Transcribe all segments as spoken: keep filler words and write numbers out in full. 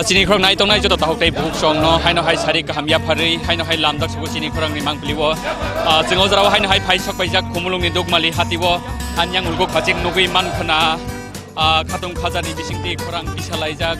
Chini khorang nai tongnai joto tahok tei buhuk song no haino hai sari kaham yapharwi haino hai lamjak sugo chini khorang ni mangpili o. Ah, chwng o jora o haino hai phai sok paijak Khumulwng ni Dukmali hati o. Anyang ulgo khachik nugwi man khna, ah, khatung khaja ni bising twi khorang kisa laijak.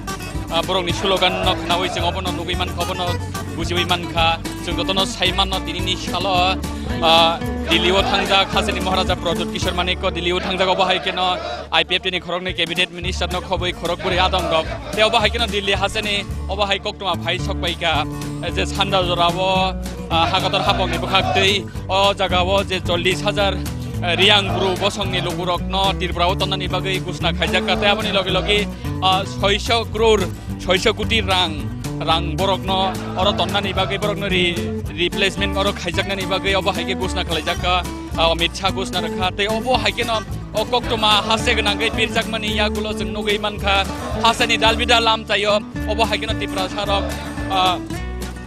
Ah, borok ni slogan no khnawi chwng obono nugwi man kha, obono bujiwi man kha. Chwng joto no sai man no tini ni salo, ah, Delhi o thangjak, hasteni Maharaja Pradyut Kishore Manik o Delhi o thangjak, obo hai kheno I P F T ni khoroknwi cabinet minister no khobwi khorok bwrwi adong rok. Tei obo hai kheno Delhi hasteni obo hai koktwma phai sok pai kha, eh, je sanda jora o, ah, Hakator hapong ni bwkhak twi o jaga o je chollish hajar, eh, Riyang bru bosong ni luku rok no Tripura o tonnani bagwi gusna khaijak kha. Tei aboni logi logi, ah, soiso crore, soiso koti rang, rang borok no oro tonnani bagwi borok no re-, replacement oro khaijaknani bagwi obo hai khe gusna khlaijak kha, ah, Amit Shah gusna rwkha. Tei obo hai kheno o koktwma haste gwnangwi pirjakmani yagulo chwng nugwi mankha. Hasteni dalbidal amchaio obo hai kheno Tiprasa rok, ah,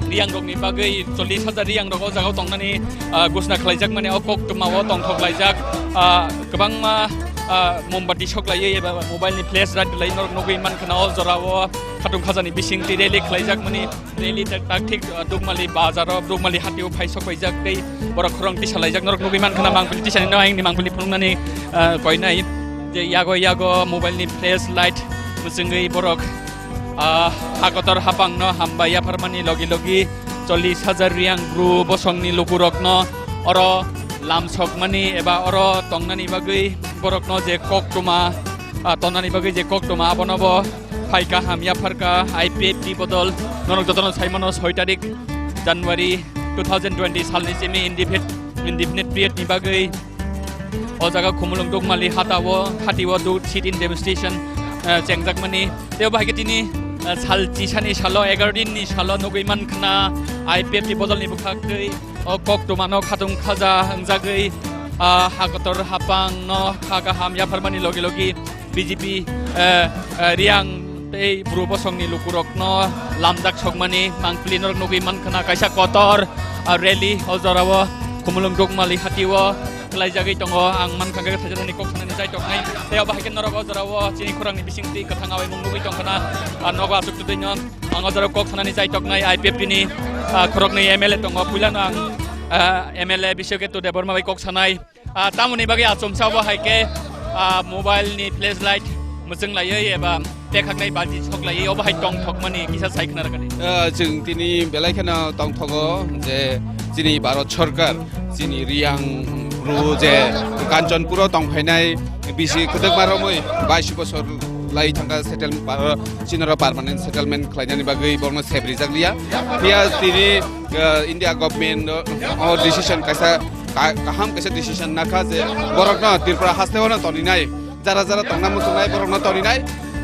Riyang rokni bagwi chollish hajar Riyang rok o jaga o tongnani, ah, gusna khlaijakmani o koktwma o tongthok laijak. Ah, kwbangma, ah, mombati sok laiwi eba mobile ni flash light lai norok nugwi mankha na o jora o khatung khajani bising twi rally khlaijakmani. Rally tak, tak thik, uh, Dukmali bazar o, Dukmali hati o phai sok paijak tei borok khorang tisa laijak norok nugwi mankha na mangpili tisa ni no ayang ni mangpili phunuknani, uh, koinai je yago yago mobile ni flash light mwchwngwi borok, uh, Hakator hapang no hambai yapharmani logi logi chollish hajar Riyang bru bosong ni luku rok no oro lamsokmani eba oro tongnani bagwi borok no je koktwma, uh, tongnani bagwi je koktwma abono bo phai kaham yapharkha I P F T bodol. Norok jotono saimano soi tarik January two thousand twenty salni simi indefinite, indefinite period ni bagwi o jaga Khumulwng Dukmali hata o, hati o do sit in demonstration, eh, chengjakmani. Tei obo hai khe tini, eh, sal chisani salo, egaroh din ni salo nugwi mankha na I P F T bodol ni bwkhak twi o koktwma no khatung khaja wngjagwi, ah, Hakator hapang no kha kaham yapharmani logi logi B J P, eh, eh, Riyang tei bru bosongni lukurokno lamjak sokmani mangpili norok nugwi mankha na kaisa kotor, ah, rally o jorao Khumulwng Dukmali hatio khlaijagwi tongo. Ang mankha khe thaisa thani kok sanani chai toknai. Tei obo hai khe norok o jorao chini khorangni bisingtwi kwthang awaimung nugwi tongkha na, ah, nogo achuk twtwino. Ang o jorao kok sanani chai toknai I P F T ni, ah, khoroknwi M L A tongo. Puilano ang, ah, M L A Biswaketu Debbarma bai kok sanai. Ah, tamoni bagwi achomsa bo hai khe, ah, mobile ni flash light mwchwng laiwi eba tekhaknai balti sok laiwi obo hai tongthokmani kisa sai khna rwkani. Ah, chwng tini belai kheno tongthogo je chini Bharat Sorkar chini Riyang bru je Kanchanpuro tongphainai bisi kwdwkma romwi bais bosor lai thangkha settle, chini oro permanent settlement khlainani bagwi borokno sep rijak liya. Phiya tini, ah, India government o, o decision kaisa ka-, kaham kaisa decision nakha je borokno Tripura haste o no toninai, jara jara tongna muchungnai borokno toninai,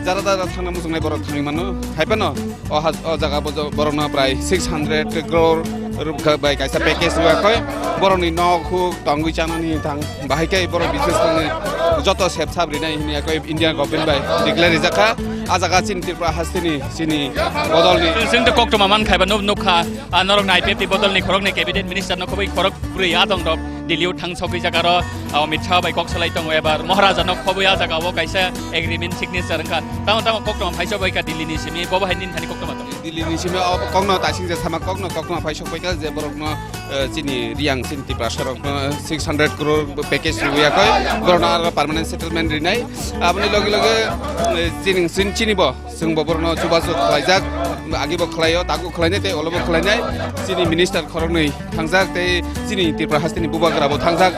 jara jara thangna muchungnai borok thangwi mano. Hai phano o ha-, o jaga bo borokno prai six hundred crore rwkha bai kaisa package rwkha khe borokni nok huk tongwi chanani thang bahai khe borok business khlaiwi joto sep sap rinai hwnwi khe Indian government bai declare rijak kha. A jaga chini Tripura hasteni chini bodolni. Chwng, chwng tei koktwma man khaiba nuk-, nukha, ah, norokni I P F T bodolni khoroknwi cabinet minister no khobwi khorok bwrwi adong rok Delhi o thang sogwi jaga ro, ah, Amit Shah bai kok salai tongo eba Maharaja no khobwi a jaga o kaisa agreement signature wngkha. Tamo tamo koktwma phai sogwi kha Delhi ni simi, bobo hai nini thani koktwma tong. Delhi ni simi o kokno taising je sama kokno koktwma phai sogwi kha je borokno, eh, chini Riyang chini Tiprasa rokno six hundred crore package rwya khe borokno aro permanent settlement rinai. Aboni loge loge, eh, chini, chini, chini bo Chwng bo borokno chubachu khlaijak, agi bo khlaio, tago khlainai tei olo bo khlainai. Chini minister khoroknwi thangjak tei chini Tripura hasteni bubagra bo thangjak.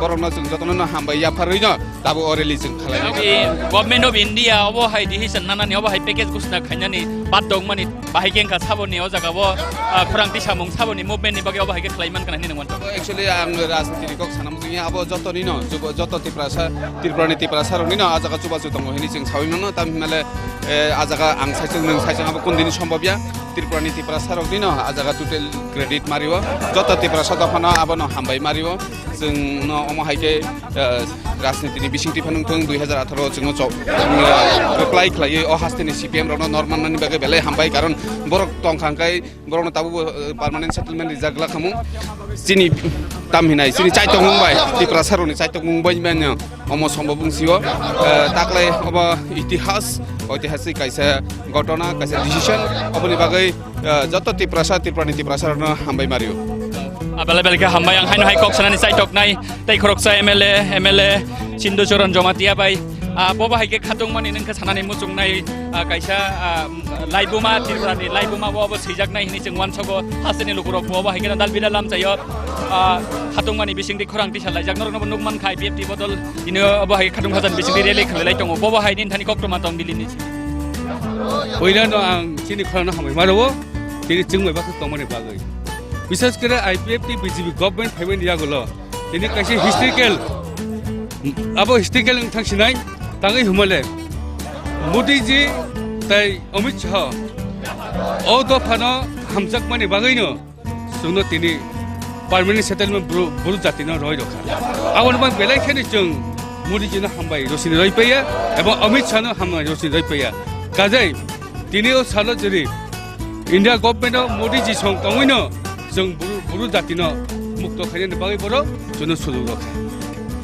Borokno chwng jotono no hambai yapharwi no tabuk o rally chwng khlainai. Government of India obo hai decision nanani, obo hai package ghosna khainani bad dongmani bahai khe wngkha saboni o jaga o, ah, khorang tisamung saboni movement ni bagwi obo hai khe khlai mankha hinwi nang mankha. Actually ang rajniti ni kok sana muchungya, abo jotoni no, joto Tiprasa, Tripura ni Tiprasa rokni no a jaga chubachu tongo hinwi chwng sawi mano, tam hinmale eh, a jaga ang saichung, nwng saichung abo kundini sombobya. Tripura ni Tiprasa rokni no a jaga total credit mario. Joto Tiprasa dophano abono hambai mario. Chwng no Omo hai khe, eh, rajniti ni bisingtwi phano wngthung, dui hazar atharo chwngno chok, eh, reply khlaiwi o hasteni C P M rokno normal nani bagwi belai hambai, karon borok tongkha hwnkhe borokno tabukbo, eh, permanent settlement rijak glak khamu. Chini tam hinai, chini chaitok mung bai, Tiprasa rokni chaitok mung bai manya omo sombo bung sio, eh, taklai obo itihas, oitihasik kaisa ghotona, kaisa decision, oboni bagwi, eh, joto Tiprasa, Tripurani Tiprasa rokno hambai mario. Ah, belai belai khe hambai, ang haino hai kok sanani chaitok nai, tei khoroksa M L A, M L A Chindu Choron Jomatia bai, ah, bobo hai khe khatungmani nung khe sanani muchung nai, ah, kaisa, ah, laibuma, Tripurani laibuma bo obo swijak nai hinwi chwng uansogo, hasteni lukurok bo obo hai khe dal bidal lamchaio, ah, khatungmani bisingtwi khorang tisa laijak, norokno bo nukman kha I P F T bodol, tini obo hai khatung khajani bisingtwi rally khlai lai tongo, bobo hai nini thani koktwma tong Delhi ni. Puilano ang chini khorangno hambai ma rwo, tini chwng bai bakhe tongmani bagwi. Bishes kore I P F T B J P government phaimani yagulo tini kaisa historical, abo historical wng thang sinai, tangwi humale Modi ji tai Amit Shah o dophano hamjakmani bagwino chwngno tini permanent settlement bru-, bru jatino roi rokha. Aboni bagwi belai kheno chwng Modi jino hambai rosini roi paiya, ebo Amit Shahno hambai rosini roi paiya. Kajai tini o salo jeri India government o Modi ji song tongwino chwng bru-, bru jatino mukto khainani bagwi borok chwngno sujuk rokha.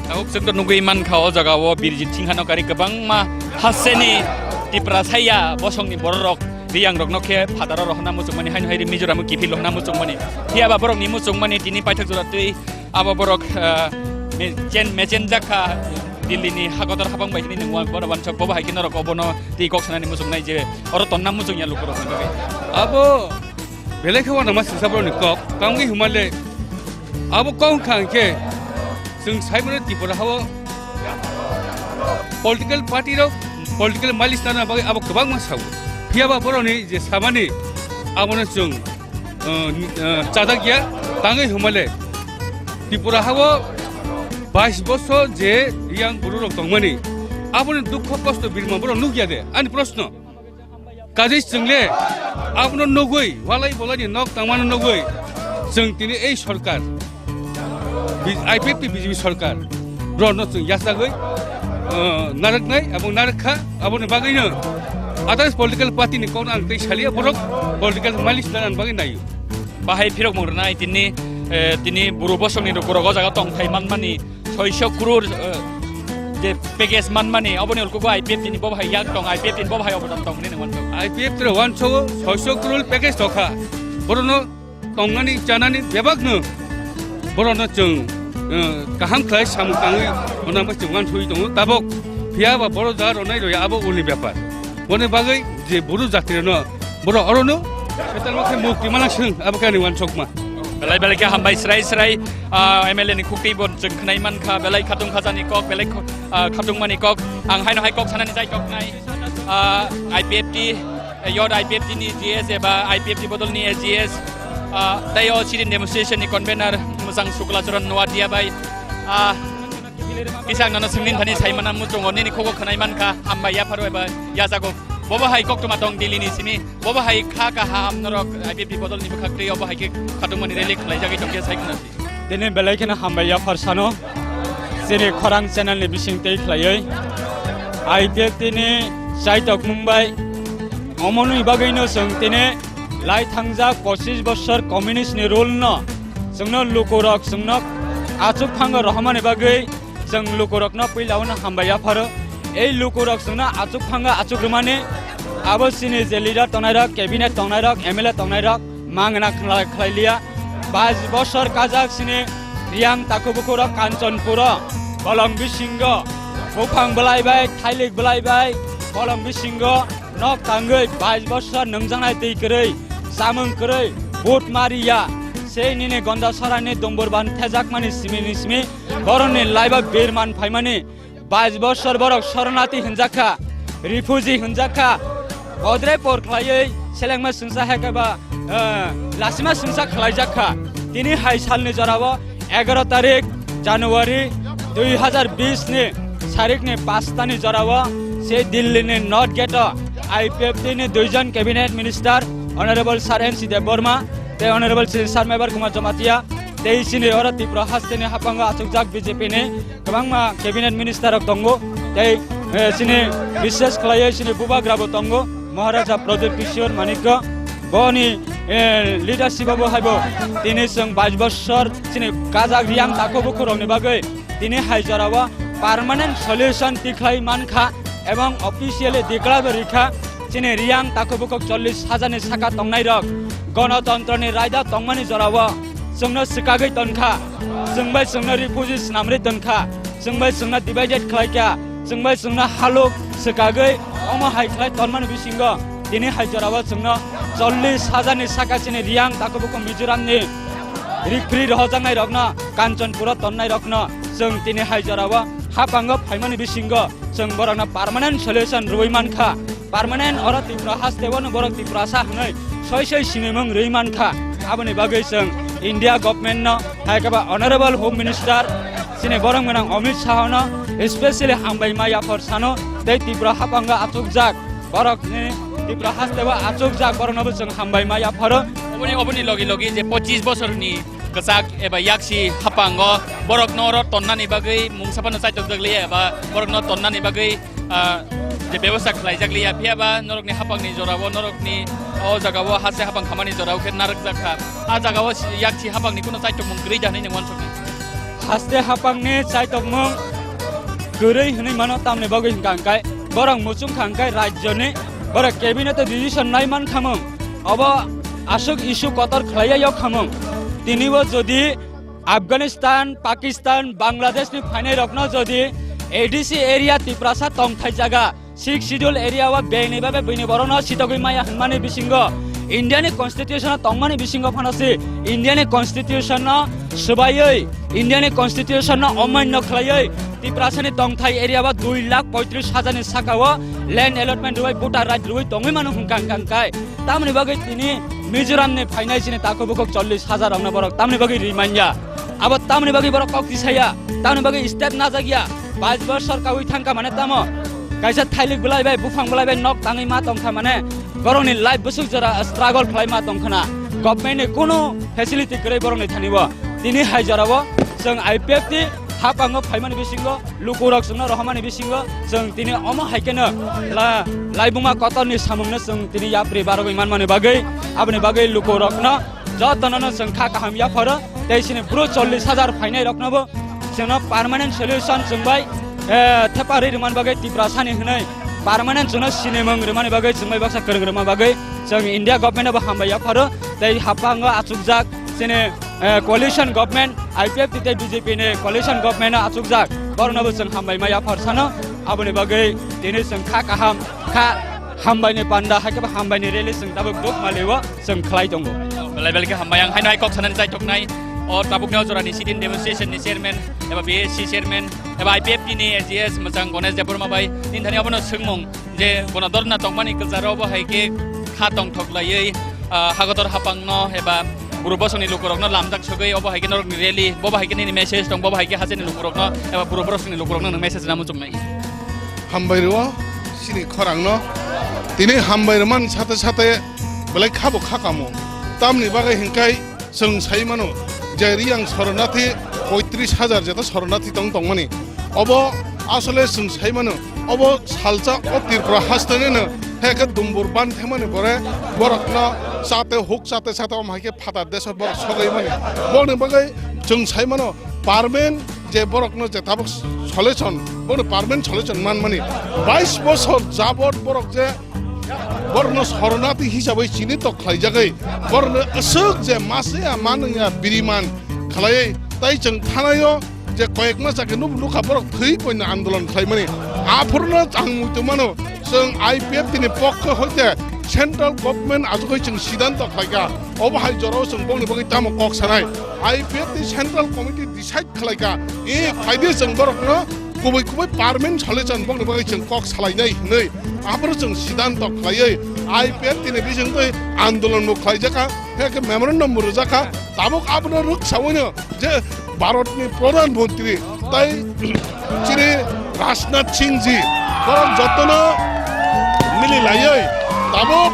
Tabuk chwngno nugwi mankha o jaga o Birjit Singha no kari kwbangma hasteni Tiprasa ya bosongni bororok Riyang rokno khe phataro rohorna muchungmani, haino hai Mizoram kiphil rohorna muchungmani. Phiya ba borokni muchungmani tini paithak jora twi abo borok, ah, me-, chen-, mechen jakha Delhi ni hakotor habang bai hinwi nung wan-, bono wansok bobo hai khe norok obono twi kok sanani muchungnai je oro tonna muchungya lukurokni bagwi. Abo belai khe uanama singsa borokni kok, tamni hwnmale abo kok wngkha hwnkhe chwng saimano Tripura hao political party rok political mileage nana bagwi abo kwbangma sao. Phiya ba borokni je samani abono chwng, uh, uh, chajak ya, tangwi hwnmale Tripura hao bais bosor je Riyang buru rok tongmani aboni dukho kosto birma borok nukya de? Ani proshno. Kajai chwngle abono nugwi, walai bolaini nok tangmano nugwi chwng tini ei sorkar, B-, I P F T B J P sorkar rokno chwng yachagwi, uh, narwknai, abo narwkha, aboni bagwino others political party ni kokno ang tei saliya, borok political mileage nana bagwi naio. Bahai phirok mung rwnai tini, eh, tini buru bosongni rok borok o jaga tongthai manmani soiso crore, eh, je package manmani, oboni ulkugo I P F T ni bo bahai yak tong, I P F T ni bo bahai obodan tong hinwi nung wanso. I P F T rok wanso soiso crore package tokha. Borokno tongnani chanani bebakno borokno chwng, eh, kaham khlai samung tangwi hwnna bai chwng wansugwi tongo. Tabok phiya ba borok jaga rwnai rwya abo ulni bepar. Boni bagwi je buru jatirokno borok orono settlement khe mukti mana swng abo khe ani wansukma. Belai belai khe hambai srai srai, ah, M L A ni khuktwi bo chwng khwnai mankha, belai khatung khajani kok, belai khu-, ah, khatungmani kok. Ang haino hai kok sanani jai toknai, ah, I P F T, eh, yod I P F T ni G S eba I P F T bodol ni A G S, ah, tei o sit-in demonstration ni convener Mwchang Sukla Charan Noatia bai, ah, kisa ang nono swngni thani saimana muchungo nini khugo khwnai mankha, hambai yapharo eba yachago. Bobo hai koktwma tong Delhi ni simi. Bobo hai kha kaham norok I P F T bodol ni bwkhak twi obo hai khe khatungmani rally khlaijagwi tongkhe sai khna. Tini belai kheno hambai yaphar sano chini khorang channel ni bising tei khlaiwi I P F T ni chaitok mung bai omoni bagwino chwng tini lai thangjak pochis bosor communist ni rule no chwngno lukurok chwngno achuk phango rohormani bagwi chwng lukurokno puila uno hambai yapharo. Ei lukurok chwngno achuk phango achuk rwmani abo chini je leader tongnairok, cabinet tongnairok, M L A tongnairok mangna khlai-, khlai liya. Bais bosor kajak chini Riyang takhuk bukhurok Kanchanpuro bolong bisingo buphang bwlai bai, thailik bwlai bai, bolong bisingo nok tangwi bais bosor nungjaknai twi kwrwi, chamung kwrwi, vote ma riya. Sei nini Gondasarani Dumburban thejakmani simi ni simi borokni laiba birman phaimani. Bais bosor borok soronati hinjak kha, refugee hinjak kha. Bodre por khlaiwi selengma swngsa hai khe ba, eh, lasima swngsa khlaijak kha. Tini hai salni jorao egaro tarik January dui hazar bis ni sarikni pash tani jorao se Delhi ni North Gate o I P F T ni duijon cabinet minister Honorable Sir N C Debbarma tei Honorable Sir Mebar Kumar Jamatia tei chini oro Tripura hasteni haphango achukjak B J P ni kwbangma cabinet minister rok tongo, tei, eh, chini bishes khlaiwi chini bubagra bo tongo, Maharaja Pradyut Kishore Manikya. Boni, eh, leadership o bo haibo tini chwng bais bosor chini kajak Riyang takhuk bukhuk rokni bagwi tini hai jorao permanent solution tikhlai mankha ebong officially declare bo rikha. Chini Riyang takhuk bukhuk chollish hajar ni saka tongnai rok gonotontro ni raida tongmani jorao chwngno swkagwi tonkha, chwng bai chwngno refugee swnamwi tonkha, chwng bai chwngno divided khlaikha, chwng bai chwngno haluk swkagwi omo hai khlai tonmani bisingo tini hai jorao chwngno chollish hajar ni saka chini Riyang takhuk bukhuk Mizoram ni rik phri rohojaknai rokno, Kanchanpuro tonnai rokno chwng tini hai jorao haphango phaimani bisingo chwng borokno permanent solution rwui mankha. Permanent oro Tripura hasteo no borok Tiprasa hwnwi soi soi sinimung rwui mankha. Aboni bagwi chwng India government no, hai khe ba Honorable Home Minister chini borok gwnang Amit Shah no specially hambai ma yaphar sano, tei Tripura haphango achukjak borokni Tripura hasteo achukjak borokno bo chwng hambai ma yapharo. Oboni, oboni logi logi je pochis bosorni kwchak eba yaksi haphango borokno oro tonnani bagwi mungsa phano chaitokjak liya eba borokno tonnani bagwi, ah, je bebosta khlaijak liya, phiya ba norokni haphangni jorao, norokni o jagao hase haphang khamani jorao khe narwkjak kha. A jagao si-, yaksi haphangni kuno chaitokmung kwrwi da hwnwi nang uansuknai? Haste haphangni chaitokmung kwrwi hwnwi mano, tamni bagwi hwnkha hwnkhe borok muchung kha hwnkhe rajyoni borok cabinet o decision nai mankhamung. Obo aswk issue kotor khlaiya yok khamung. Tinibo jodi Afghanistan, Pakistan, Bangladesh ni phainai rokno jodi A D C area Tiprasa tongthai jaga, Sixth Schedule area o bini babe bini borokno sitogwi maya hwnmani bisingo India ni constitution o tongmani bisingo phano se India ni constitution no swbaiwi, India ni constitution no omanno khlaiwi Tiprasa ni tongthai area o dui lakh poitris hajar ni saka o land allotment rwui voter right rwui tongwi mano hwnkha hwnkha hwnkhe. Tamoni bagwi tini Mizoram ni phainai chini takhuk bukhuk chollish hajar rokno borok tamoni bagwi ri manya. Abo tamoni bagwi borok kok tisaya, tamoni bagwi step najak ya. Bais bosor kaui thangkha mane tamo? Kaisa thailik belai bai, buphang belai bai nok tangwi ma tongkha mane borokni life bwswk jora struggle khlai ma tongkhana. Government ni kunu facility kwrwi borokni thani bo. Tini hai jora o chwng I P F T haphango phaimani bisingo lukurok chwngno rohormani bisingo chwng tini omo hai kheno la-, laibuma kotorni samungno chwng tini yapri barogwi manmani bagwi, aboni bagwi lukurokno jotonono chwng kha kaham yapharo tei chini bru chollish hajar phainai roknobo chwngno permanent solution chwng bai, eh, thepa rwi rwmani bagwi Tiprasani hwnwi permanent chwngno sinimung rwmani bagwi chwng bai baksa kwrwng rwma bagwi chwng India government-no bo hambai yapharo tei haphango achukjak chini eh, coalition government, I P F T tei B J P ni coalition government no achukjak, borokno bo chwng hambai ma yaphar sano, aboni bagwi tini chwng kha kaham, kha hambai ni panda, hai khe bo hambai ni rally chwng tabuk duk maliwo chwng khlai tongo. Belai belai khe hambai, ang haino hai kok sanani chaitoknai, o tabukni o jorani sit-in demonstration ni chairman, eba B S C chairman, eba I P F T ni A G S mwchang Ganesh Debbarma bai, nini thani abono swngmung, je bono dorna tongmani kwcharo obo hai khe kha tongthok laiwi, ah, hagodor haphangno eba buru bosongni lukurokno lamjak sogwi obo hai khe norokni rally, bobo hai khe nini message tong, bobo hai khe hachani lukurokno eba buru bosongni lukurokno nwng message rwna muchungnai. Hambai rwo chini khorangno. Tini hambai rwmani sate sate belai kha bo kha kamo. Tamni bagwi hinkhai Chwng sai mano je Riyang Soronathi poitris hajar jeto Soronathi tong tongmani. Obo asole chwng sai mano, obo salsa o Tripura hasteni no, he khe dumbur ban themani bore borokno chate huk chate chate om hai khe phatar deso borok sogwi mani. Boni bagwi chwng sai mano permanent je borokno je tabuk solution, bono permanent solution manmani. Bais bosor jabot borok je borokno Soronathi hisabai chini tok khlaijagwi, borokno aswk je masaya manwngya biriman khlaiwi, tai chwng thanaio je koyek masa khe nuk-, nukha borok thwi poino andolon khlaimani. Aphurno ang muitu mano, chwng I P F T ni pokho hoite central government achugwi chwng siddhanto khlaikha. Obo hai jorao chwng bokni bagwi tamo kok sanai? I P F T central committee decide khlaikha, e, phaidi chwng borokno kubui kubui permanent solution bokni bagwi chwng kok salainai hinwi. Aphuru chwng siddhanto khlaiwi I P F T ni bisingtwi andolon bo khlaijakha, hekhe memorandum bo rwjakha. Tabuk abono rwksawino je Bharatni Pradhan Mantri tai chini Rajnath Singh ji borok jotono mili laiwi tabuk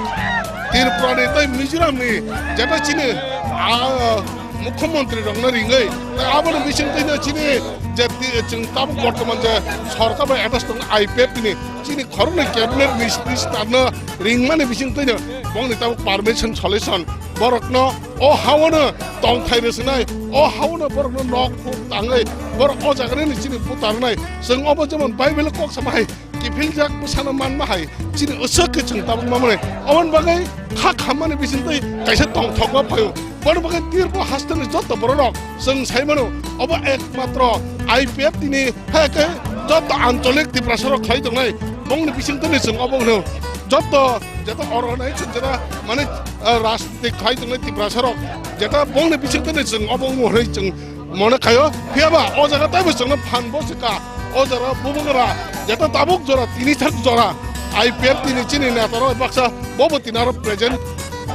Tripura ni tai Mizoram ni jeta chini, ah, mukhyamantri rokno ringwi, tei aboni bisingtwino chini je ti-, chwng tabuk bortoman je sorkar bai attach tongnai I P F T ni chini khoroknwi cabinet minister no ringmani bisingtwino bongni tabuk permission solution borokno o haono tongthai rwswnai, o haono borokno nok phuk tangwi borok o jaga nini chini butarnai. Chwng obo jemon Bible kok sama hai, kiphiljak bwsano manma hai chini aswk khe chwng tabuk mamani. Oboni bagwi kha khammani bisingtwi kaisa tongthokma phaio. Boni bagwi Tiripura hasteni joto bororok chwng sai mano, obo ekmatro I P F T ni hai khe joto ancholik Tiprasarok khlai tongnai. Bongni bisingtwini chwng obo hwno joto jeta organization jeta mane, ah, rajniti khlai tongnai Tiprasarok jeta bongni bisingtwini chwng obo wngmo hwnwi chwng mone khaio, phiyaba o jaga taibo chwngno phan bo se ka. O jora bubagra jeta tabuk jora tini thak jora I P F T ni chini neta rok baksa bobo tini aro present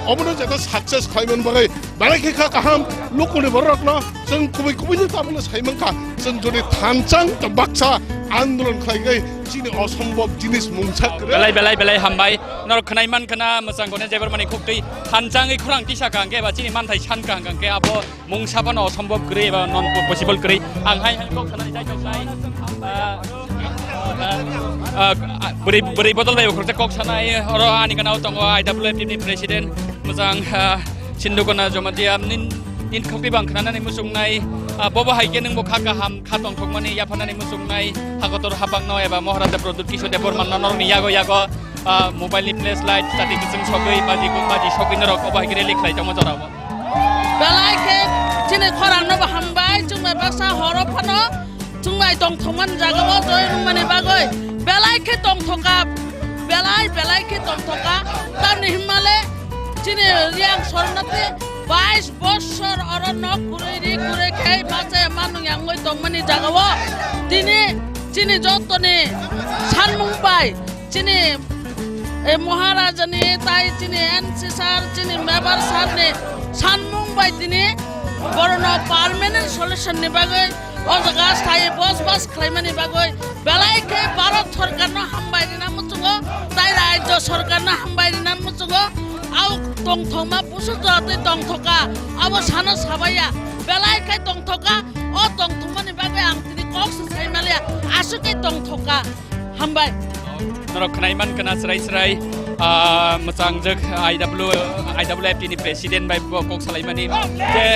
obono jeta success khlai man bagwi belai khe kha kaham lukuni borok rokno chwng kubui kubui ni tabukno sai mankha chwng jodi thanchang baksa andolon khlai gai chini osombob jinis mungsa kwrwi. Belai belai belai hambai norok khwnai man khna mwchang kone jebar mani khuktwi thanchangwi khorang tisa ka hwnkhe ba chini manthai san ka hwnkhe abo mungsa phano osombob kwrwi eba non possible kwrwi. Ang hai hai kok sanani jai jai, ah, ah, ah, bwrwi, bwrwi bodol bai khoroksa kok sanai, oro ani gana o tongo I W F T ni president, mojang, ah, Sindhu Kona Jamatia, nin, nin khokti bang khnanani muchungnai, ah, bobo hai khe nwngbo kha kaham, kha tongthokmani yaphanani muchungnai, Hakotor Hapangno eba Maharaja Pradyut Kishore Debbarmano norokni yago yago, ah, mobile ni flashlight, chati kwchwng sogwi, baji, baji sogwi norok obo hai khe rally khlai tongma jorao. Belai khe chini khorang no bo hambai, chwng bai baksa horo phano chwng bai tong thokman jaga o join wngmani bagwi belai khe tong thoka, belai belai khe tong thoka. Tamni himma le chini Reang Soronati bais bosor oro nok kwrwi ri kwrwi khe bacha manung yangwi tongmani jaga o tini chini jotoni sanmung bai chini, e, Maharajani tai chini N C sir, chini Mebar sir ni sanmung bai tini borokno permanent solution ni bagwi o jaga sai bosbas khlaimani bagwi belai khe Bharat sorkar no hambai rina muchungo, tai Rajya sorkar no hambai rina muchungo. Au tongthokma busu jora twi tongthoka, abo sano sabaiya, belai khe tongthoka. O tongthokmani bagwi ang tini kok se sai maliya, aswk khe tongthoka. Hambai. Norok khwnai man khna srai srai, ah, mwchang jwk I W, I W F T ni president bai bo kok salaimani. Je,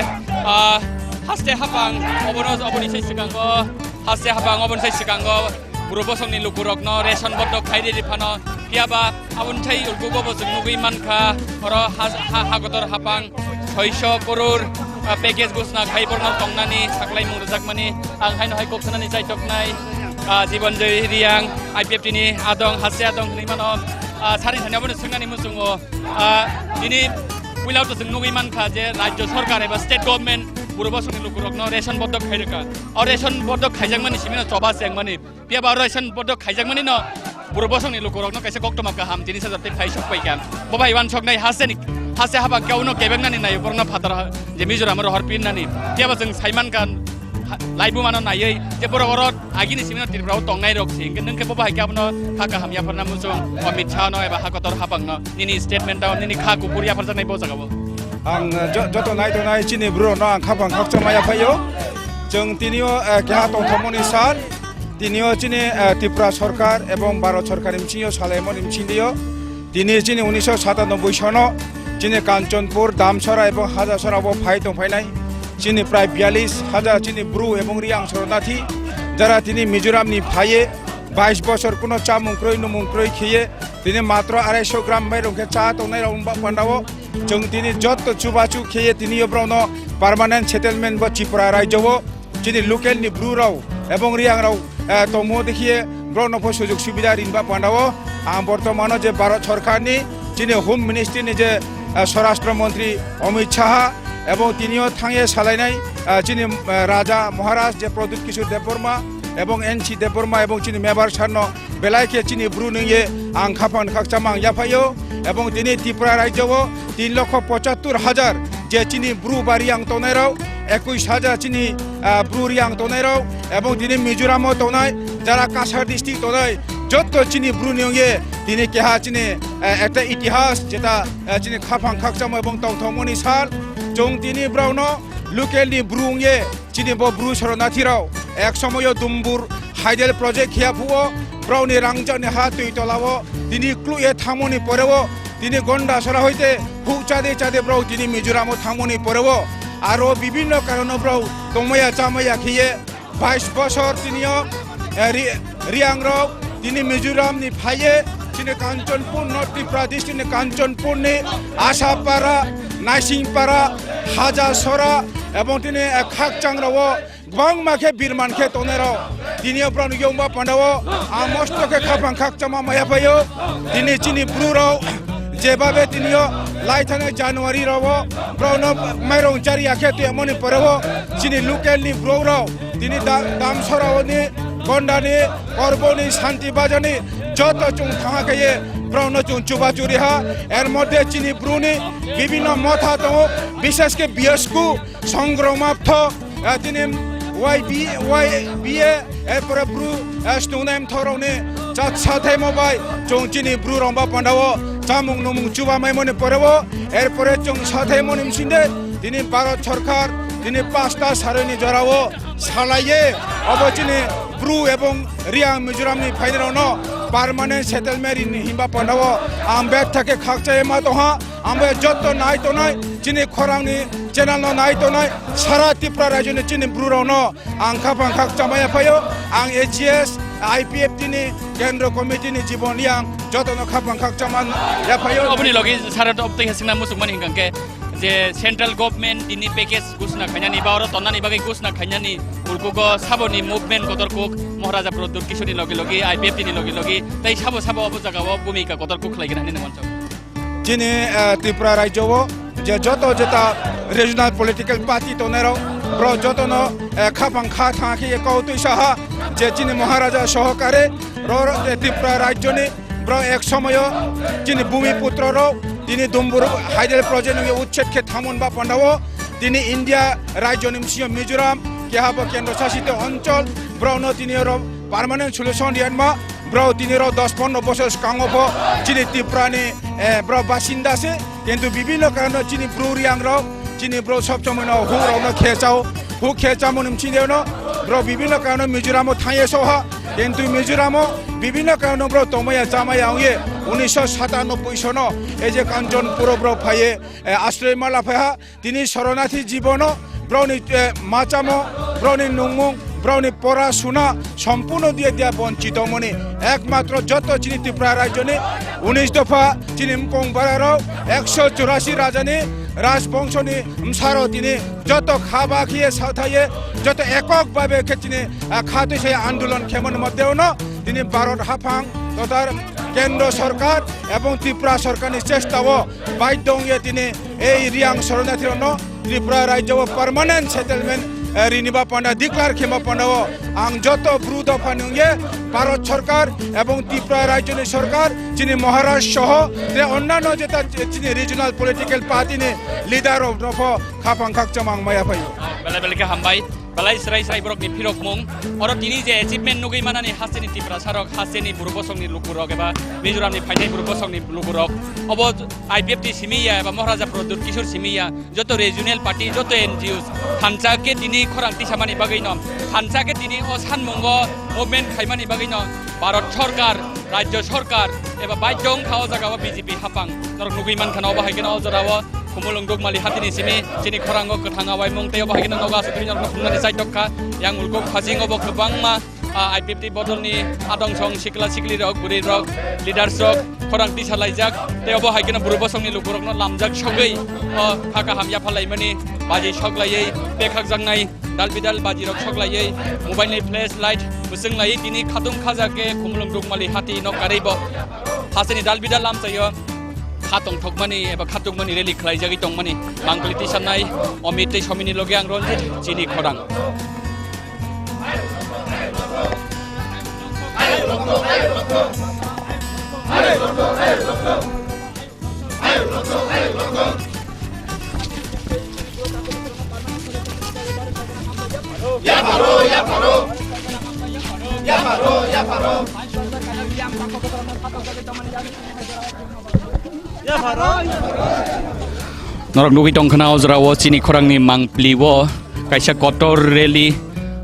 ah, haste hapang obono, oboni sai swkango, haste hapang oboni sai swkango, buro bosongni lukurokno ration bodok khai riri phano, phiyaba aboni sai ulkugo bo chwng nugwi mankha, oro ha, ha, Hakotor Hapang, soiso koror, ah, package gusna khai borno tongnani saklaimung rwjakmani, ang haino hai kok sanani chaitoknai, ah, Jibon Joy Reang, I P F T ni adong, haste adong hwnwi mano, ah, sari sani abono swngnani muchungo, ah, tini puila to chwng nugwi mankha je Rajya Sorkar eba State Government buro bosongni lukurokno ration bodok khai rwkha. O ration bodok khaijakmani simino choba chengmani. Phiya ba oro ration bodok khaijakmani no, buro bosongni lukurokno kaisa koktwma kaham tini sajak tei phai sok paikha. Bo bai uansuknai hasteni, haste haba khe uno kebeknani naio borokno phatar ha-, je Mizoram oro hor pinnani. Phiya ba chwng saimankha, ha-, laibumano naiwi je borok oro agini simino Tripura o tongnai rok se, hwnkhe nwng khe bo bai khe abono kha kaham yapharna muchung Amit Shah no eba Hakotor Hapang no nini statement o nini kha kuphur yapharjaknai bo jaga o. Ang jo-, joto nai tongnai chini bwrwi rokno ang khaphang khakchangma yaphaio. Chwng tinio, eh, keha tongthokmani sal. Tinio chini, eh, Tripura Sorkar ebong Bharat Sorkar ni bisingo salaimani bisingtwio tini chini unisho satanoboi sono chini Kanchanpur, Damsara ebong Hajasara o phai tongphainai chini prai biyalish hajar chini Bru ebong Reang Soronati jara tini Mizoram ni phaiye bais bosor kuno chamung kroi numung kroi khiye tini matro arai so gram bai rok khe cha tongnai rok wngba pandao chwng tini jotto chubachu khiye tini yo borokno permanent settlement bo Tripura rajyo o chini local ni Bru rok ebong Reang rok, eh, tongmo dekhiye borokno pho sujug subida rinba pandao ang bortomano je Bharat Sorkar ni chini Home Ministry ni je, eh, Swarashtra Mantri Amit Shah ebong tinio thangye salainai, eh, chini, eh, Raja Maharaj je Pradyut Kishore Debbarma ebong N C Debbarma ebong chini Mebar Sir no belai khe chini Bru nungye ang khaphang khakchama ang yaphaio ebong tini Tripura rajyo o tin lokho pochattor hajar je chini Bru ba Reang tongnai rok, ekush hajar chini, ah, Bru Reang tongnai rok ebong tini Mizoram o tongnai jara Cachar district tongnai Jotto chini Bru ni wngye tini keha chini, eh, ekta itihas jeta, eh, chini khaphang khakchangma ebong tongthokmani sal. Chwng tini brao no local ni Bru wngye chini bo Bru Soronathi rao ek somoyo Dumbur Hydel project khiya phuo, brao ni rangjak ni ha twi tola o tini kluye thangmani pore o tini Gonda sora hoite huk chade chade brao tini Mizoram o thangmani pore o aro bibinno karon o brao tongmaya chamaya khiye bais bosor tini o, eh, ri-, Riang rok tini Mizoram ni phaiye chini Kanchanpur, North Tripura district ni Kanchanpur ni Asapara, Naisingpara, Hajasora ebong tini, eh, khakchang rao kwbangma khe birman khe tongnai rao tini o brao ni yongba panda o ang mosto khe khaphang khakchangma maya phaio. Tini chini Bru rao jebabe tini o laithani January rao o brao no mairong chari ya khe twi mani pore o chini local ni bru rao tini da-, Damsora ni, Gonda ni, Korbo ni, Santi Bajar ni joto chwng thangha khe ye brao no chwng chuba churi ha. Er moddhe chini Bru ni bibinno motha tongo, bishesh khe biyasku, Songroma Ptho, eh, tini Y B, Y B A, erpore Bru, eh, Stongnai Mthokrok ni chat sathaimo bai chwng chini Bru rao ba panda o chamung numung chuba maimani pore o, erpore chwng sathaimoni bsing de tini Bharat Sorkar tini pasta saroi ni jora o salaiye obo chini Bru ebong Riang Mizoram ni phainai rao no permanent settlement rini himba panda o ang bek thake khakchai ma tongha. Ang bai jotto nai tongnai, chini khorang ni channel no nai tongnai, sara Tripura rajyo ni chini Bru rao no ang khaphang khakchangma ya phaio, ang A G S, I P F T ni Kendro Committee ni Jibon Riang joto no khaphang khakchangma ya phaio. Oboni logi sara top tei singna musuk mani hingkang khe je central government tini package gusna khainani ba oro tonnani bagwi gusna khainani ulkugo saboni movement kotor kuk Maharaja Pradyut Kishore ni logi logi I P F T ni logi logi tei sabo sabo obo jaga o bhumika kotor kuk khlai gana hinwi nangman chok. Chini, eh, Tripura rajyo o je joto jeta regional political party tongnai rok, bro joto no, eh, khaphang kha thang khe kau twi saha je chini Maharaja sohokare ro, ro, eh, Tripura rajyo ni bro ek somoyo chini bhumi putro rok tini Dumbur Hydel project nungwi uchet khe thamon ba panda o tini India rajyo ni bsing yo Mizoram keha bo kendro sasito onchol bro no tini oro permanent solution riyan ma. Bro tini rok dos pondro bosor swkango pho chini Tripura ni, eh, bro basinda se, kintu bibinno karone chini Bru Riang rok, chini bro sob somoi no huk rok no khechao, huk khechamo ni bsing no bro bibinno karone Mizoram o thangye soha, kintu Mizoram o bibinno karone bro tongmaya chamaya ongye unisho satanoboi sono ei je Kanchanpur o bro phaiye, eh, asroy ma laphaiha. Tini Soronathi jibono broni, eh, machamo, broni nungmung, broni pora suna sompurno diye diya bonchito moni. Ekmatro joto chini Tripura rajyoni unis dopha chini mkong bararok ekso churasi rajani rajbongshoni msaro tini joto khaba khiye sathaye joto ekok babe khe tini, ah, khatwi sai andolon khemon moddhe ono tini Bharat haphang totar kendro sorkar ebong Tripura sorkarni chestao baidhyo ongye tini ei Riang Soronathi rokno Tripura rajyo o permanent settlement, eh, riniba panda declare khema panda o ang joto Bru dopha nungye Bharat Sorkar ebong Tripura rajyoni sorkar chini Maharaj soho tei onnano jeta chini regional political party ni leader rok nopho khapang khakcham ang maya phaio. Bele bele khe hambai. Belai srai srai borokni phirokmung. Oro tini je achievement nugwi manani hasteni Tiprasa rok, hasteni Bru bosongni lukurok eba Mizoramni phainai Bru bosongni lukurok. Obo I P F T simi ya eba Maharaja Pradyut Kishore simi ya. Joto regional party, joto N G Os thansa khe tini khorang tisamani bagwino, thansa khe tini o sanmungo movement khaimani bagwino Bharat Sorkar, Rajya Sorkar eba baidhyo wngkha o jaga o B J P hapang. Norok nugwi mankha na obo hai kheno o jora o Khumulwng Dukmali hatini simi chini khorango kwthang awaimung tei obo hai kheno nogo aswk twi norokno phunuknani chaitok kha. Yang ulkuk phasing obo kwbangma, ah, I P F T bodolni adong song sikla sikli rok, bwrwi rok, leaders rok khorang tisa laijak tei obo hai kheno Bru bosongni lukurokno lamjak sogwi o kha kaham yapha laimani baji sok laiwi bekhakjaknai. Dal bidal baji rok sok laiwi mobile ni flash light bwswng laiwi tini khatung khaja khe Khumulwng Dukmali hati nok karwi bo hasteni dal bidal lamchaio kha tongthokmani eba kha tongmani rally khlaijagwi tongmani mangpili tisanai Omit tei Somini loge ang Ranjit chini khorang. Norok nugwi tongkhana o jora o chini khorangni mangpli o kaisa kotor rally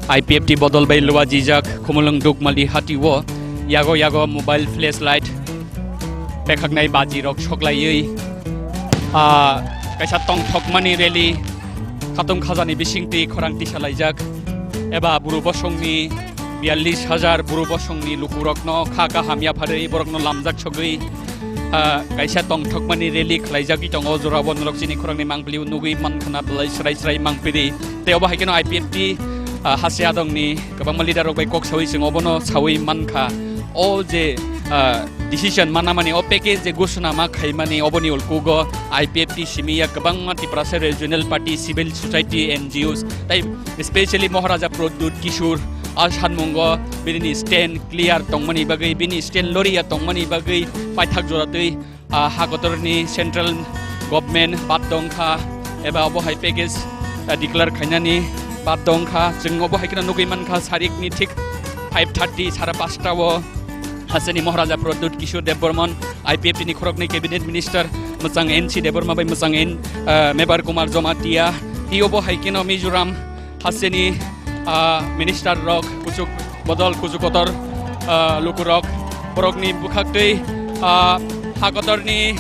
I P F T bodol bai luajijak Khumulwng Dukmali hati o yago yago mobile flashlight pekhaknai baji rok soklaiwi, ah, kaisa tongthokmani rally khatung khajani bisingtwi khorang tisalaijak eba buru bosongni biyallis hajar buru bosongni lukurokno kha kaham yapharwi borokno lamjak sogwi, ah, kaisa tongthokmani rally khlaijagwi tongo. O jorao norok chini khorangni mangpili nugwi mankha na belai srai srai mangpili. Tei obo hai kheno I P F T, ah, hase adongni kwbangma leader rok bai kok sawi chwng obono sawi mankha. O je, ah, decision manamani, o package je ghoshona ma khaimani, oboni ulkugo I P F T simi ya kwbangma Tiprasa Regional Party, civil society, N G Os, tai specially Maharaja Pradyut Kishore, a sanmungo bini stand clear tongmani bagwi, bini stand loriya tongmani bagwi paithak jora twi, ah, ha kotorni central government bad dongkha, eba obo hai package, ah, declare khainani bad dongkha. Chwng obo hai kheno nugwi mankha, sarikni thik five thirty, sara pasta o haseni Maharaja Pradyut Kishore Debbarman, I P F T ni khoroknwi cabinet minister, mwchang N C Debbarma bai mwchang N, ah, Mebar Kumar Jamatia, tei obo hai kheno Mizoram haseni, ah, minister rok, kuchuk bodol, kuchuk kotor, ah, lukurok, borokni bwkhaktwi, ah, ha kotorni,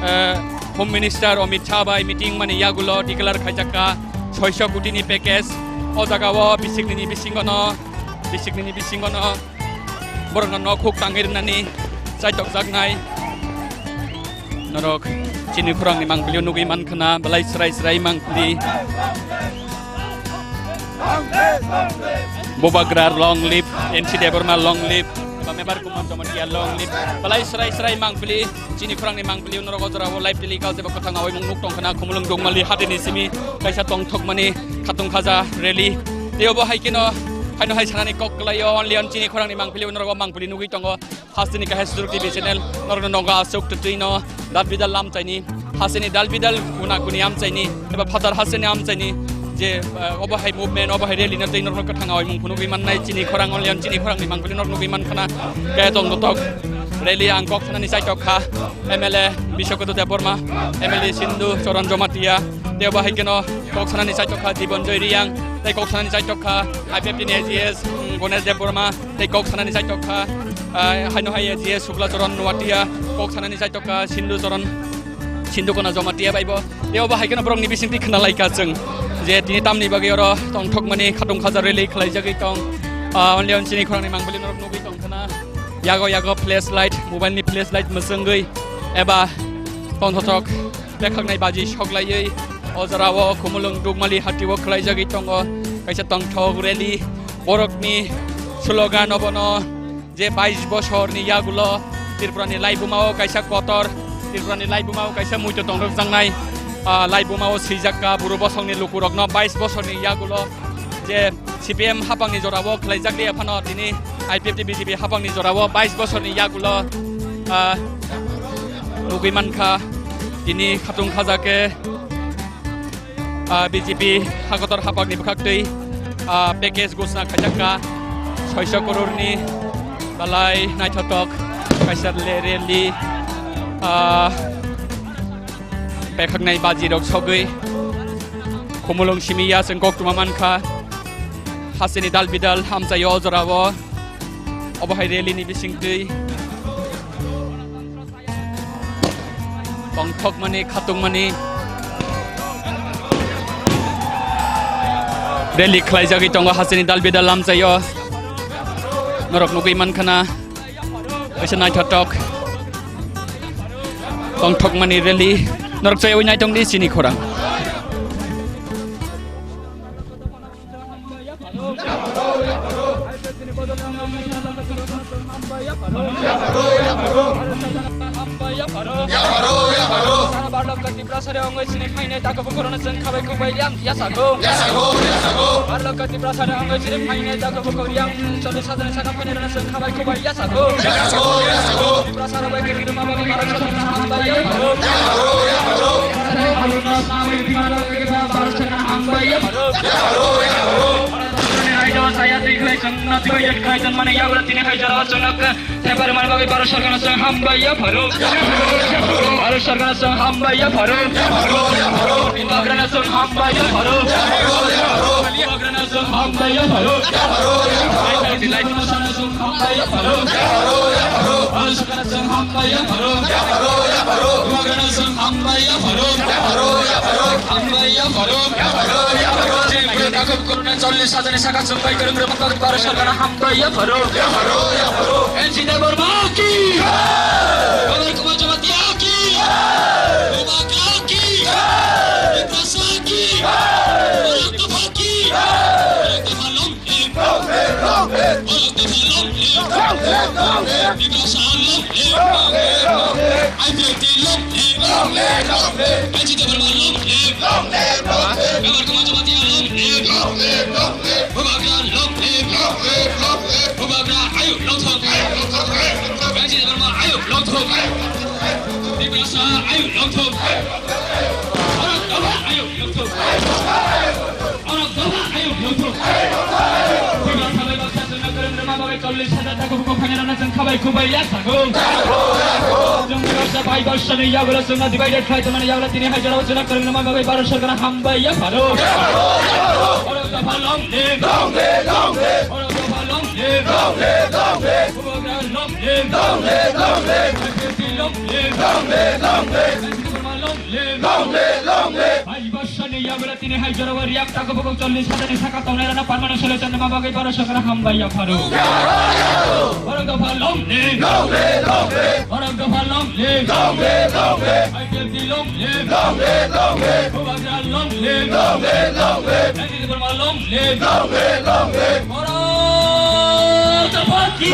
eh, Home Minister Amit Shah bai meeting mani yagulo declare khaijakka soiso kotini package. O jagao bisiknini bisingono, bisiknini bisingono borokno nok huk tangwi rwnani chaitokjaknai. Norok chini khorangni mangpili nugwi mankha na, belai srai srai mangpili. Bubagra long live, N C Debbarma long live, eba Mebar Kumar Jamatia long live, belai srai srai mangpili. Chini khorangni mangpili norok o jorao live telecast eba kwthang awi mung nuk tongkhana, Khumulwng Dukmali hatini simi kaisa tongthokmani khatung khaja rally. Tei obo hai kheno haino hai sanani kok kwlaio, only on chini khorangni mangpili norok o mangpili nugwi tongo. Hasteni kahai Sujuk T V channel, norokno nogo aswk twtwino dal bidal lamchaini. Hasteni dal bidal kuna kuni amchaini, eba phatar hasteni amchaini. Je, eh, obo hai movement, obo hai rally no tei norokno kwthang awi mung phunugwi mannai, chini khorang only chini khorangni mangpili norok nugwi mankhana. Kaya tong dotok rally ang kok sanani chaitok kha, M L A Biswakoto Debbarma, M L A Sindhu Charan Jamatia, tei obo hai kheno kok sanani chaitok kha Jibon Joy Reang, tei kok sanani chaitok kha I P F T ni A G S, mm, Ganesh Debbarma, tei kok sanani chaitok kha, ah, haino hai A G S Shukla Charan Noatia, kok sanani chaitok kha Sindhu Charan, Sindhu Kona Jamatia bai bo. Tei obo hai kheno borokni bisingtwi khna lai kha chwng je tini tamni bagwi oro tongthokmani khatung khaja rally khlaijagwi tong. Ah, only on chini khorangni mangpili norok nugwi tong khna. Yago yago flashlight, mobile ni flashlight mwchwngwi eba tongthothok bekhaknai baji soklaiwi o jorao Khumulwng Dukmali hati o khlaijagwi tongo kaisa tongthok rally. Borokni slogan obono je bais bosorni yagulo Tripurani laibumao kaisa kotor, Tripurani laibumao kaisa muito tongrwkjaknai, ah, laibumao swijakka buru bosongni lukurokno bais bosorni yagulo je C P M hapangni jorao khlaijak liya phano tini I P F T B J P hapangni jorao bais bosorni yagulo, ah, nugwi mankha tini khatung khaja khe. Ah, B J P hakotor hapakni bwkhaktwi, ah, package gosna khaijakka soiso kororni balai naithotok kaisa le-, rally, ah, pekhaknai bajirok sogwi Khumulwng simi ya chwng koktwma mankha. Hasteni dal bidal hamchaio o jorao. Obo hai rally ni bisingtwi. Tongthokmani, khatungmani rally khlaijagwi tongo hasteni dal bidal lamchaio. Norok nugwi mankha na, kaisa naithotok tongthokmani rally. Norok chaywi naitongdi chini khorang. Tiprasari ongoi sini phainai takhuk bukhurokno chwng khabai khukbai liya sago. Barlokha Tiprasari ongoi sini phainai takhuk bukhurok yang cholish hajar saka phainai rokno chwng khabai khukbai liya sago. Tiprasari bai kiri ma bai barok saka hambai ya. Barok saka hambai ya. Saya twi khlai chwng no divided khlai tongmani yagra tini hai jora chwng no khe thebar mani bagwi Bharat Sarkar no chwng hambai ya pharo. Bharat Sarkar no chwng hambai ya pharo. Bubagra no chwng hambai ya pharo. Bubagra no chwng hambai ya pharo. Hambai ya pharo. Hambai ya pharo. Bubagrano chwng hambai ya pharo. Hambai ya pharo. Hambai ya pharo. Chini bwrwi takhuk kwrwino chollish hajarni saka chwngbai kwrwng rwma bagwi Bharat Sarkarno hambai ya pharo. N C Debbarma ki. Bharat Kumar Jamatia ki. Bubagra ki. Tiprasa ki. Bharat Dopha ki. Bharat Dopha long live. Long live, long live. Bharat Dopha long live. Long live, long live. Tiprasa long live. Long live, long live. I P F T long live. Long live, long live. N C Debbarma long live. Long live, long live. Bharat Kumar Jamatia long live. Long live, long live. Bubagra long live. Long live, long live. Bubagra ayuk longthok. Ayuk longthok, ayuk longthok. N C Debbarma ayuk longthok. Ayuk longthok. Tiprasa ayuk longthok. Bharat Dopha ayuk longthok. Bharat Dopha ayuk longthok. Tiprasa bai baksa chwngno kwrwng rwma bagwi chollish hajar taka buko khainai rwna chwng khabai kubai ya sago. Chwng baksa bai baksa ni yagulo chwngno divided khlai tongmani yagulo tini hai jorao chwngno kwrwng rwma bagwi Bharat Sarkarno hambai ya pharo. Bharat Dopha long live. Long live, long live. Bharat Dopha long live. Long live, long live. Bubagra long live. Long live, long live. I P F T long live. Long live, long live. N C Debbarma long live. Long live, long live. Bai baksa ni yagulo tini hai jorao riyak tago buko chollish hajar ni saka tongnai rwna permanent solution rwma bagwi Bharat Sarkarno hambai ya pharo. Bharat Dopha long live. Long live, long live. Bharat Dopha long live. Long live, long live. I P F T long live. Long live, long live. Bubagra long live. Long live, long live. N C Debbarma long live. Long live, long live. Bharat Dopha ki.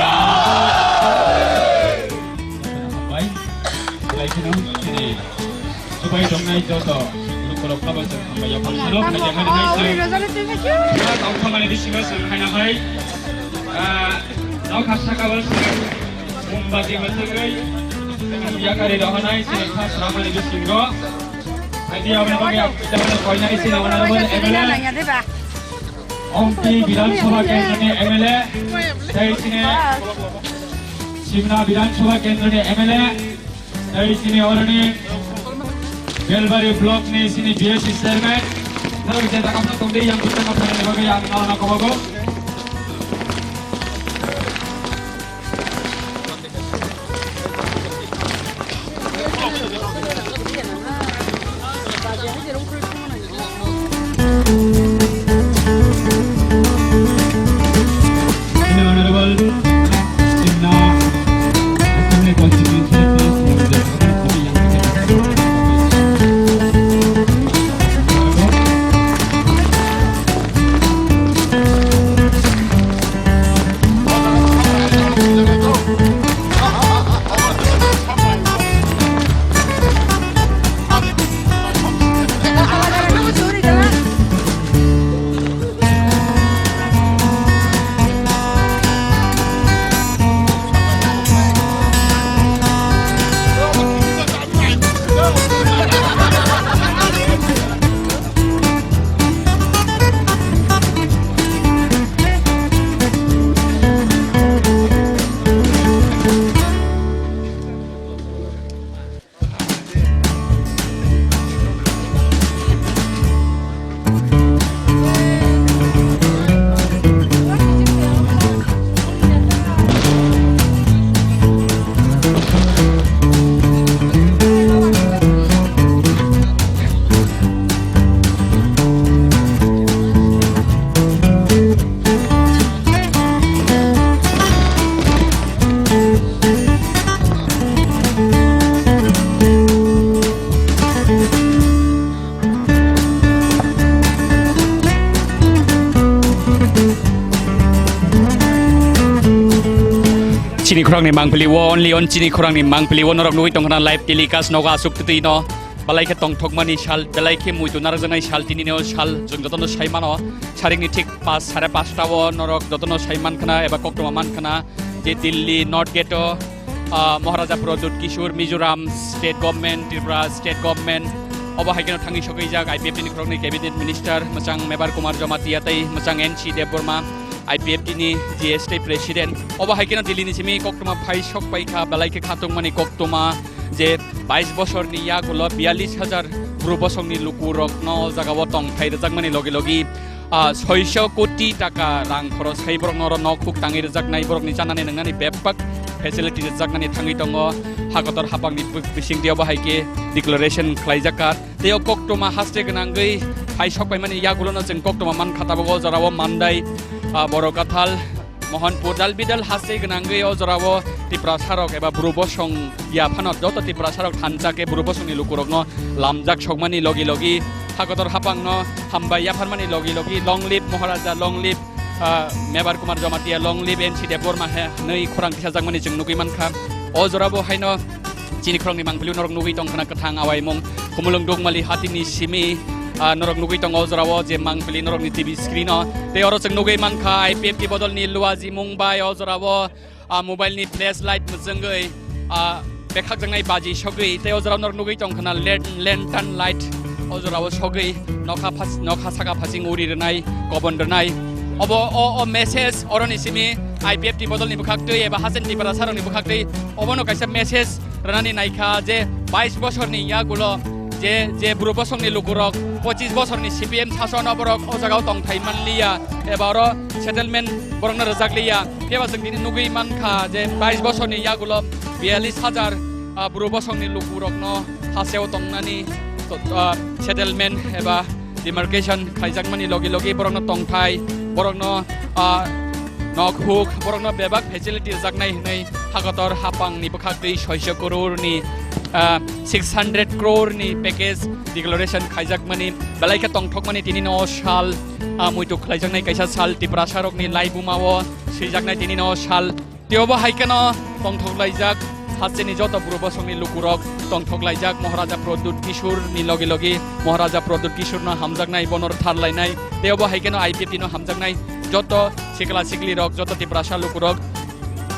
Bai, bai kheno chini chubai tongnai joto lukurok kabo chwng hambai ya pharo. Khaina hai se. Tongthokmani bisingo chwng khaina hai. Ah, nokha saka o se. Mombati mwtwgwi yakari rohonai chini kha swnamani bisingo. Haidi aboni bagwi ang koinai chini honorable M L A, Ompi Bidhan Sabha Kendroni M L A, tei chini Simna Bidhan Sabha Kendroni M L A, tei chini oroni Belbari Block ni chini B S C Chairman, norok je jaga tongdi yang kita mathani bagwi ang nono kobogo. Honorable Simna Assembly Constituency. Chini khorang ni mangpili o, only on chini khorang ni mangpili o norok nugwi tongkhana live telecast nogo aswk twtwi no. Belai khe tongthokmani sal, belai khe muitu narwkjaknai sal, tini no sal chwng jotono sai mano. Saringni thik pas, sare pasta o norok jotono sai mankhana eba koktwma mankhana je Delhi North Gate o, ah, Maharaja Pradyut Kishore, Mizoram State Government, Tripura State Government, obo hai kheno thangwi sokwijak I P F T ni khoroknwi Cabinet Minister mwchang Mebar Kumar Jamatia tei mwchang N C Debbarma. I P F T ni G S T president. Obo hai kheno Delhi ni simi koktwma phai sok pai kha, belai khe khatungmani koktwma je bais bosorni yagulo biyallis hajar bru bosongni lukurokno o jagao tongthai rwjakmani logi logi, ah, soiso koti taka rang khorosai borokno oro nok huk tangwi rwjaknai, borokni chanani nwngnani bebak facility rwjaknani thangwi tongo. Hakotor hapangni bisingtwi obo hai khe declaration khlaijak kha. Tei o koktwma haste gwnangwi phai sok paimani yagulono chwng koktwma mankha tabuk o jorao Mandai, ah, Borokathal, Mohanpur dal bidal haste gwnangwi o jorao Tiprasarok eba bru bosong ya phano joto Tiprasarok thansa khe bru bosongni lukurokno lamjak sokmani logi logi hakotor hapangno hambai yapharmani logi logi long live Maharaja, long live, ah, Mebar Kumar Jamatia, long live N C Debbarma he hwnwi khorang tisajakmani chwng nugwi mankha. O jorabo haino chini khoroknwi mangpili norok nugwi tongkhana kwthang awaimung Khumulwng Dukmali hatini simi, ah, norok nugwi tongo o jorao je mangpili norokni T V screen o. Tei oro chwng nugwi mankha I P F T bodolni Luaji Mumbai o jorao, ah, mobile ni flashlight mwchwngwi, ah, bekhakjaknai baji sogwi. Tei o jorao norok nugwi tongkhana len-, lantern light o jorao sogwi nokha phas-, nokha saka phasing uri rwnai, kobon rwnai. Obo o, o message oroni simi I P F T bodolni bwkhaktwi eba Hasen Tiprasarokni bwkhaktwi obono kaisa message rwnani naikha je bais bosorni yagulo je, je bru bosongni lukurok pochis bosorni C P M sasono borok o jagao tongthai manliya eba oro settlement borokno rwjakliya. Phiya ba chwng tini nugwi mankha je bais bosorni yagulo biyallis hajar, ah, bru bosongni lukurokno hasteo tongnani, to-, ah, settlement eba demarcation khaijakmani logi logi borokno tongthai, borokno, ah, nok huk, borokno bebak facility rwjaknai hwnwi hakotor hapangni bwkhaktwi soiso crore ni, ah, six hundred crore ni package declaration khaijakmani belai khe tongthokmani tini no sal, ah, muitu khlaijaknai kaisa sal Tiprasarokni laibumao swijaknai tini no sal. Tei obo hai kheno tongthok laijak, hasteni joto bru bosongni lukurok tongthok laijak, Maharaja Pradyut Kishore ni logi logi, Maharaja Pradyut Kishore no hamjaknai, bono thar lainai, tei obo hai kheno I P F T no hamjaknai, joto sikla sikli rok, joto Tiprasa lukurok.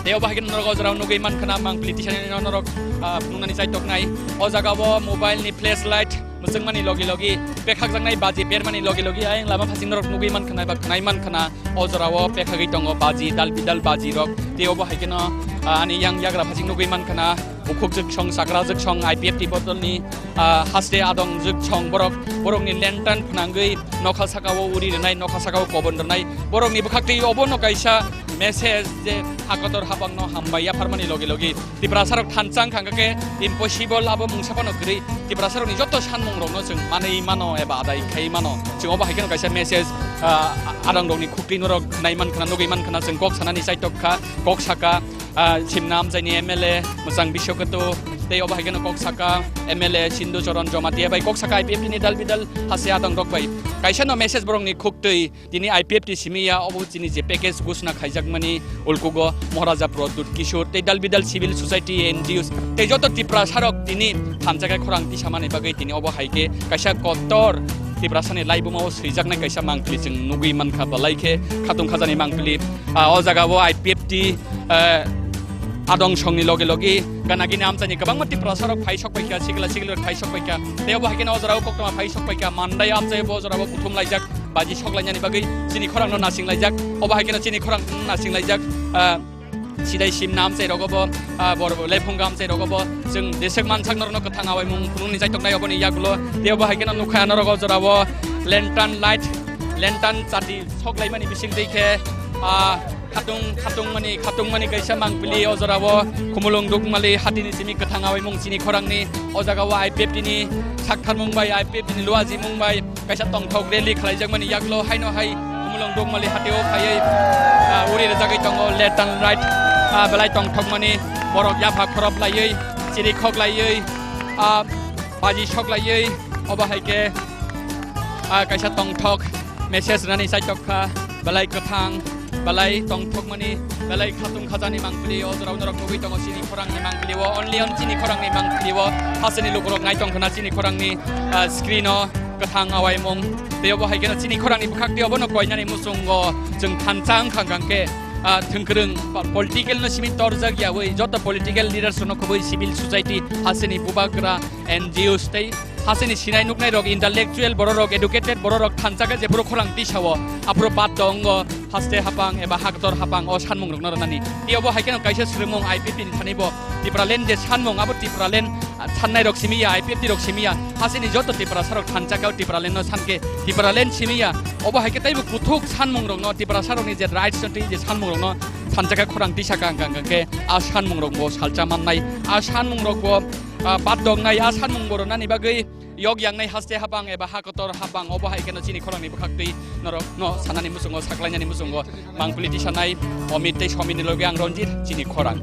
Tei obo hai kheno norok o jorao nugwi mankha na, mangpili tisani no norok, ah, phunuknani chaitoknai. O jaga o mobile ni flashlight mwchwngmani logi logi, pekhakjaknai baji bermani logi logi, ayang lama phasing norok nugwi mankha na ba khwnai mankha na. O jorao pekhagwi tongo baji, dal bidal baji rok. Tei obo hai kheno, ah, ani yang yagra phasing nugwi mankha na, bukhuk jwksong, chakra jwksong, I P F T bodolni, ah, haste adong jwksong borok, borokni lantern phnangwi nokha sakao uri rwnai, nokha sakao kobon rwnai. Borokni bwkhaktwi obono kaisa message je hakotor hapangno hambai yapharmani logi logi Tiprasarok thansa wngkha, hwnkhe impossible abo mungsa phano kwrwi. Tiprasarokni joto sanmungrokno chwng manwi mano eba adai khai mano. Chwng obo hai kheno kaisa message, ah, adongrokni khuktwi norok nai mankha na, nugwi mankha na, chwng kok sanani chaitok kha, kok saka, ah, Simna amchaini M L A mwchang Biswaketu, tei obo hai kheno kok saka M L A Sindhu Charan Jamatia bai kok saka I P F T ni dal bidal haste adongrok bai. Kaisa no message borokni khuktwi. Tini I P F T simi ya, obo chini je package ghosna khaijakmani ulkugo Maharaja Pradyut Kishore tei dal bidal civil society, N G Os tei joto Tiprasarok tini thansa khe khorang tisamani bagwi tini obo hai khe kaisa kotor Tiprasani laibumao swijaknai kaisa mangpili chwng nugwi mankha, belai khe khatung khajani mangpili. Ah, o jaga o I P F T, eh, adong songni logi logi gana gini amchaini kwbangma Tiprasarok phai sok paikha, sikla siklirok phai sok paikha. Tei obo hai kheno o jorao koktwma phai sok paikha, Mandai amchai bo o jorao kuthum laijak. Baji sok lainani bagwi chini khorangno nasing laijak. Obo hai kheno chini khorang nasing laijak, ah, sidai Simna amchai rogo bo, ah, bor bo Lephunga amchai rogo bo chwng jesek mansak norokno kwthang awaimung phunukni chaitoknai oboni yagulo. Tei obo hai kheno nukha norok o jorao lantern light, lantern chati sok laimani bising tei khe, ah, khatung, khatungmani, khatungmani kaisa mangpili o jorao Khumulwng Dukmali hatini simi kwthang awaimung chini khorangni o jagao I P F T ni saktharmung bai I P F T ni luajimung bai kaisa tongthok rally khlaijakmani yagulo haino hai Khumulwng Dukmali hatio phaiwi, ah, uri rwjagwi tongo left and right, ah, belai tongthokmani borok yapha khorop laiwi chiri khok laiwi, ah, baji sok laiwi obo hai khe, ah, kaisa tongthok message rwnani chaitok kha belai kwthang. Belai tongthokmani, belai khatung khajani mangpili o jorao norok nugwi tongo chini khorangni mangpili o, only on chini khorangni mangpili o, hasteni lukurok nai tong khna chini khorangni, ah, screen o kwthang awaimung. Tei obo hai kheno chini khorangni bwkhak tei obono koinani muchungo chwng thansa wngkha hwnkhe, ah, thwngkwrwng pa-, political no simi torjak yawi joto political leaders no khobwi civil society hasteni bubagra N G Os tei Hasteni sinai nuknai rok, intellectual bororok, educated bororok thansa khe jephuru khorang tisao, aphuru bad tongo haste hapang eba haktor hapang o sanmung rokno rwnani. Tei obo hai kheno kaisa swrwngmung I P F T ni thani bo Tipraland je sanmung abo Tipraland, ah, sannai rok simi ya, I P F T rok simi ya. Hasteni joto Tiprasa rok thansa khe o Tipraland no san khe Tipraland simi ya. Obo hai khe teibo kuthuk sanmung rokno Tiprasa rokni je rights no tei je sanmung rokno thansa khe khorang tisa kang kang khe a sanmung rok bo salcha mannai, a sanmung rok bo, ah, bad tongnai, a sanmung bo rwnani bagwi yok yangnai haste hapang eba ha kotor hapang obo hai kheno chini khorangni bwkhaktwi norokno sanani muchungo, saklainani muchungo mangpili tisanai Omit tei Somitni loge ang Ranjit chini khorang.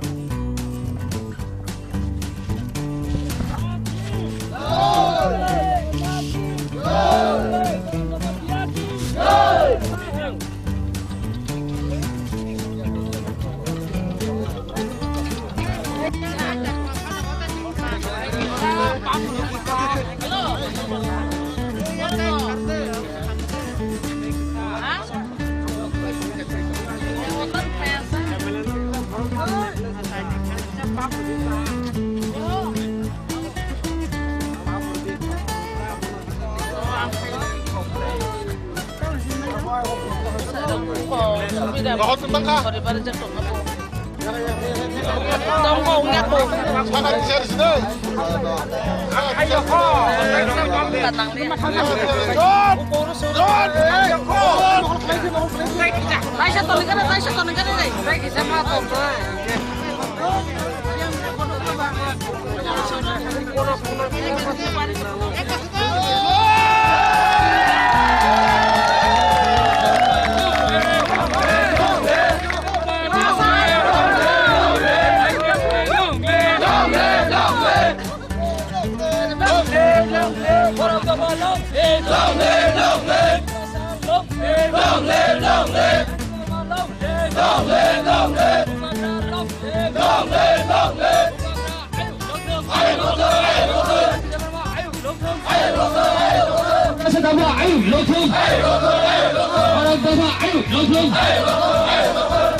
Tiprasa dama ayuk lothung. Bharat dama ayuk lothung.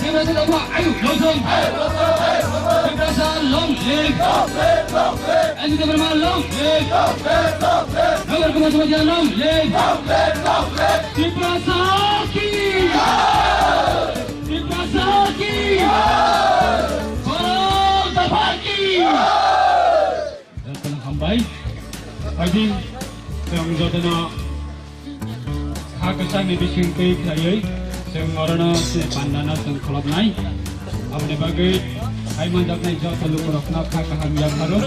Tiprasa dama ayuk lothung. Tiprasa long live. Ajit Debbarma long live. Nagar Kumar Samaja long live. Tiprasa ki. Tiprasa ki. Bharat dama ki. Jotono hambai. Phaidi, chwng jotono kha kwchangni bising twi khlaiwi chwng orono chini pandano chwng kholopnai. Aboni bagwi hai manjaknai joto lukurokno kha kaham yapharo.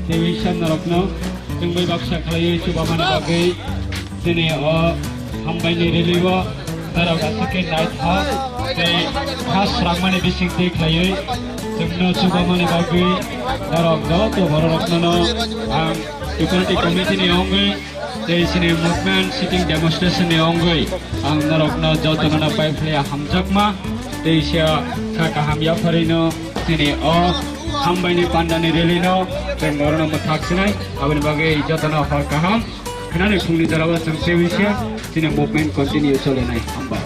Tei wi sennarokno chwng bai baksa khlaiwi chubamani bagwi chini o hambaini rally o norok aswk khe naithok tei kha swrangmani bising twi khlaiwi chwngno chubamani bagwi norok joto bororokno ang security committee ni wngwi tei chini movement sitting demonstration ni wngwi ang norokno jotono paiphlaiya hamjakma tei sia kha kaham yapharino chini o hambaini pandani rally no tei borokno mwthak sinai aboni bagwi jotono hor kaham. Khnani phungni jorao chwng teiwi se chini movement continue cholenai. Hambai.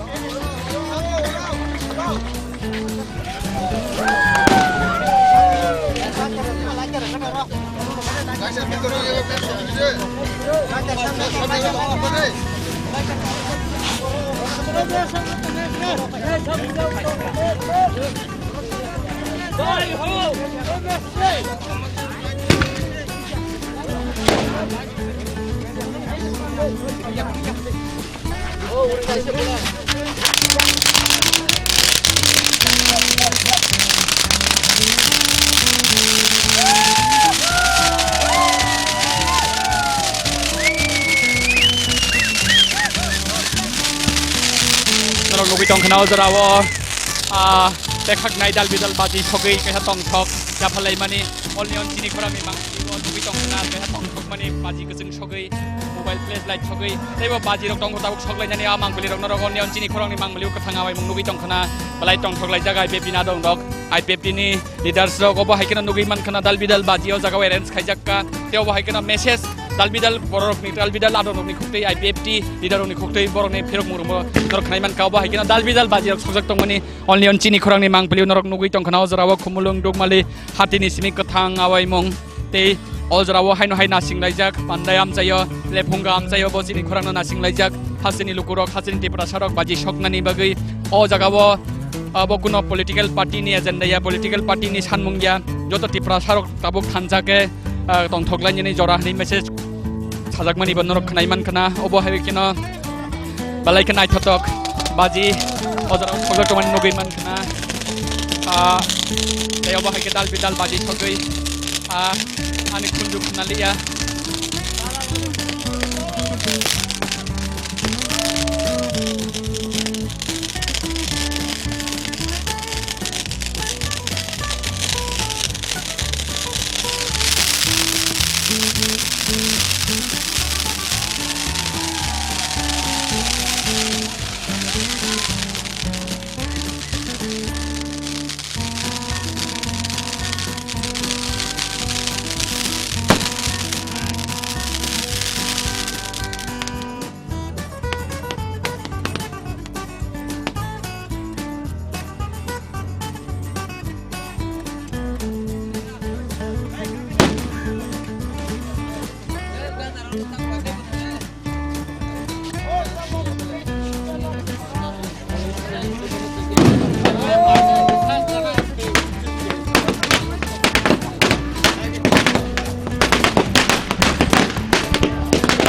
Norok nugwi tongkha na o jora o, ah, tekhaknai dal bidal baji sogwi kaisa tongthok yaphalaimani. Onion chini khorangni mangpili o nugwi tongkha na kaisa tongthokmani baji kwchwng sogwi, mobile flashlight sogwi, teibo baji rok tongkha tabuk soklainani a mangpili rok norok onion chini khorangni mangpili o kwthang awaimung nugwi tongkha na. Belai tongthok laijak I P F T ni adong rok, I P F T ni leaders rok obo hai kheno nugwi mankha na dal bidal baji o jaga o arrange khaijak kha. Tei obo hai kheno message dal bidal borok rokni, dal bidal adong rokni khuktwi I P F T leader rokni khuktwi borokni phirok mung rokbo norok khnai mankha. Obo hai kheno dal bidal baji rok sokjak tongmani. Only on chini khorangni mangpili norok nugwi tongkha na o jora o Khumulwng Dukmali hatini simi kwthang awaimung tei O jorao haino hai nasing laijak, Pandai amchaio, Lephunga amchaio, bo chini khorangno nasing laijak, hasteni lukurok, hasteni Tiprasarok baji soknani bagwi o jagao, abo kuno political party ni agenda ya, political party ni sanmung ya, joto Tiprasarok tabuk thansa khe, ah, tongthok lainani jora hwnwi message sajakmani bo norok khwnai mankha na, obo hai kheno belai khe naithothok baji o jorao sokjak tongmani nugwi mankha na. Ah, tei obo hai khe dal bidal baji sogwi, ah, ani khunju khna liya.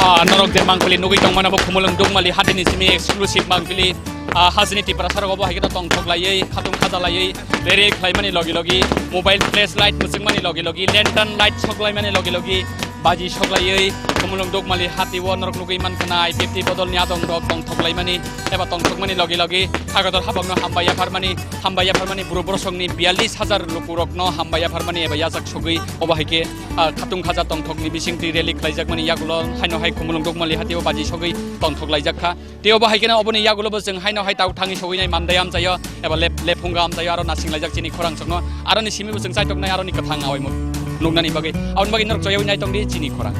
Ah, norok je mangpili nugwi tongmani abo Khumulwng Dukmali hatini simi exclusive mangpili. Ah, hajini Tiprasarok obo hai khe tongthok laiwi, khatung khaja laiwi, rere khlaimani logi logi, mobile flash light mwchwngmani logi logi, lantern light soklaimani logi logi, baji soklaiwi, Khumulwng Dukmali hatio norok nugwi mankha na I P F T bodolni adongrok tongthok laimani eba tongthokmani logi logi, Agartala habangno hambai yapharmani, hambai yapharmani buro borosokni biyallis hajar lukurokno hambai yapharmani eba yachak sogwi obo hai khe, ah, khatung khaja tongthokni bisingtwi rally khlaijakmani yagulo haino hai Khumulwng Dukmali hatio baji sogwi tongthok laijak kha. Tei obo hai kheno oboni yagulobo chwng haino hai tau thangwi sogwinai Mandai amchaio eba Lep-, Lephunga amchaio aro nasing laijak chini khorang chokno. Aroni simibo chwng chaitoknai aroni kwthang awaimung nuknani bagwi. Aboni bagwi norok choyawi naitongdi chini khorang.